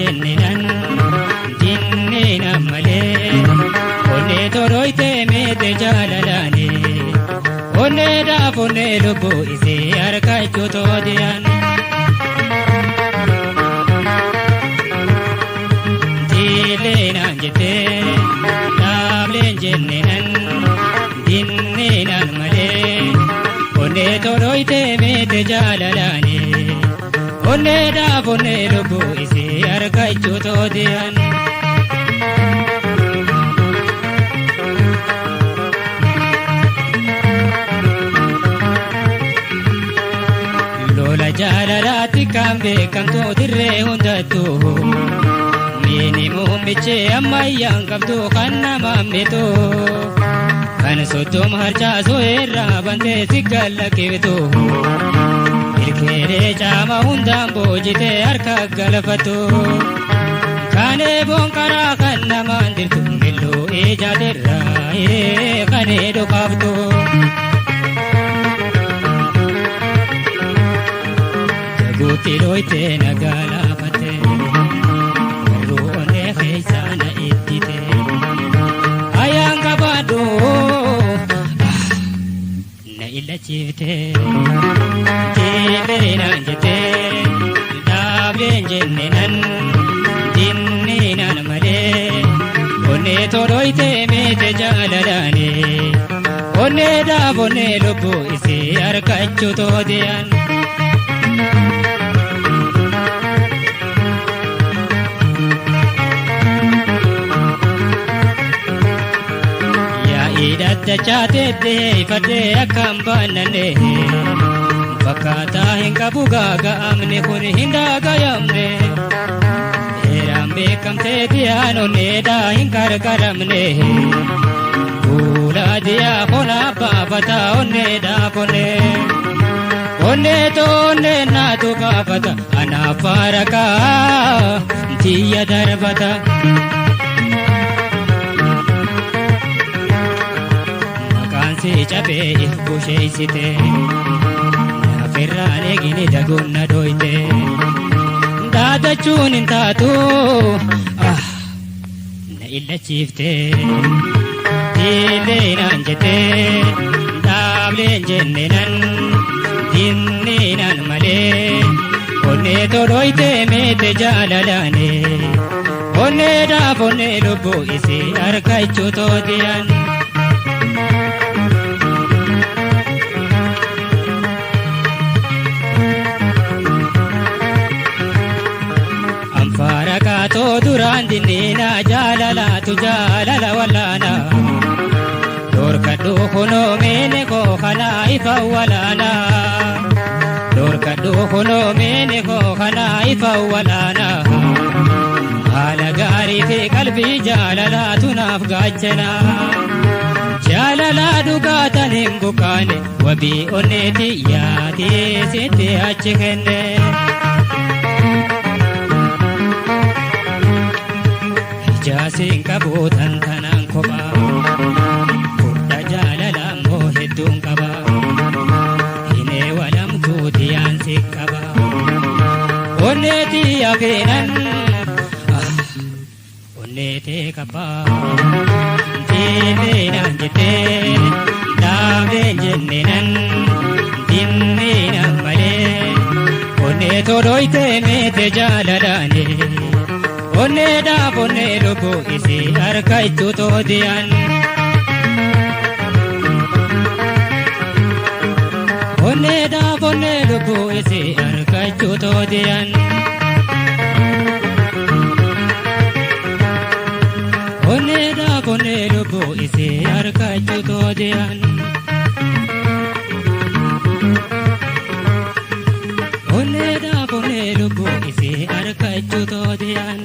jenne nan dinnee nan malee onnee toroytee meete jaalalaane onnee dhaaf onnee lubbuu isee harkachuu toodiyaan. Diilee naan jettee dhaableen jenne nan dinnee nan malee onnee toroytee meete jaalalaane onnee dhaaf onnee lubbuu isee harkachuu toodiyaan. Lola jaalalaatti kan beekamtu dirree hundattu miini muummichee ammayyaan qabdu kan nama mitu kan soddoma harcaasu irraa bantee si gallaqibtu ilkeelee caama hundaan boojitee harka galfattu kan eeboon karaa kan namaan dirtu milluu ijaatirraa kan dhukaaftu. Jaguutti dhooytee nagaa laafatte garuu onnee keessaa na ittite ayaan qabaadhu na illachiifte diilee naan jette dhaableen jenne nan dinnee naan malee onnee toroytee meete jaalalaane onnee dhaaf onnee lubbuu isee harkachuu toodiyaan. Yaa'ii dhaddachaa teettee ifadhee akka hin baannanne fakkaataa hin qabu gaaga'amne kun hin daagayamne heeraan beekamtee diyaan onneedhaa hin qarqaramne fuula diyaa konaa baafataa onneedhaa konnee onnee toonnee naatu baafata anaaf faarakaa tiyya darbata. Maqaan si cabee if busheessite naafirraan eegini daguun na dhoyte dhaadachuun hin taatu na illachiifte diilee naan jette dhaableen jenne nan dinnee naan malee onnee toroyte meete jaalalaane onnee dhaaf onnee lubbuu isee harkachuu toodiyaan. Anfaara kaatoo duraan dinniina jaalalaatu jaalala wallaana. Dhorkadhu kunoo meene koo kanaa ifa walaana. Dhorkadhu kunoo meene koo kanaa ifa walaana. Haala gaarii fi qalbii jaalalaatu naaf gaachana. Jaalalaa dhugaatan hin bukaane wabii onneeti yaadee sitti achi kenne. Ijaasiin qabu tan tanaan kophaa furda jaalala immoo hedduun qaba hinee walamtuu diyaan si qaba onneetii afeenan onneetee qabaa dinnee naan jettee dhaableen jenne nan dinnee naan malee onnee toroytee meete jaalalaane. Onnee dhaaf onnee lubbuu isee harkachuu toodiyaan. Onnee dhaaf onnee lubbuu isee harkachuu toodiyaan. Onnee dhaaf onnee lubbuu isee harkachuu toodiyaan. Onnee dhaaf onnee lubbuu isee harkachuu toodiyaan.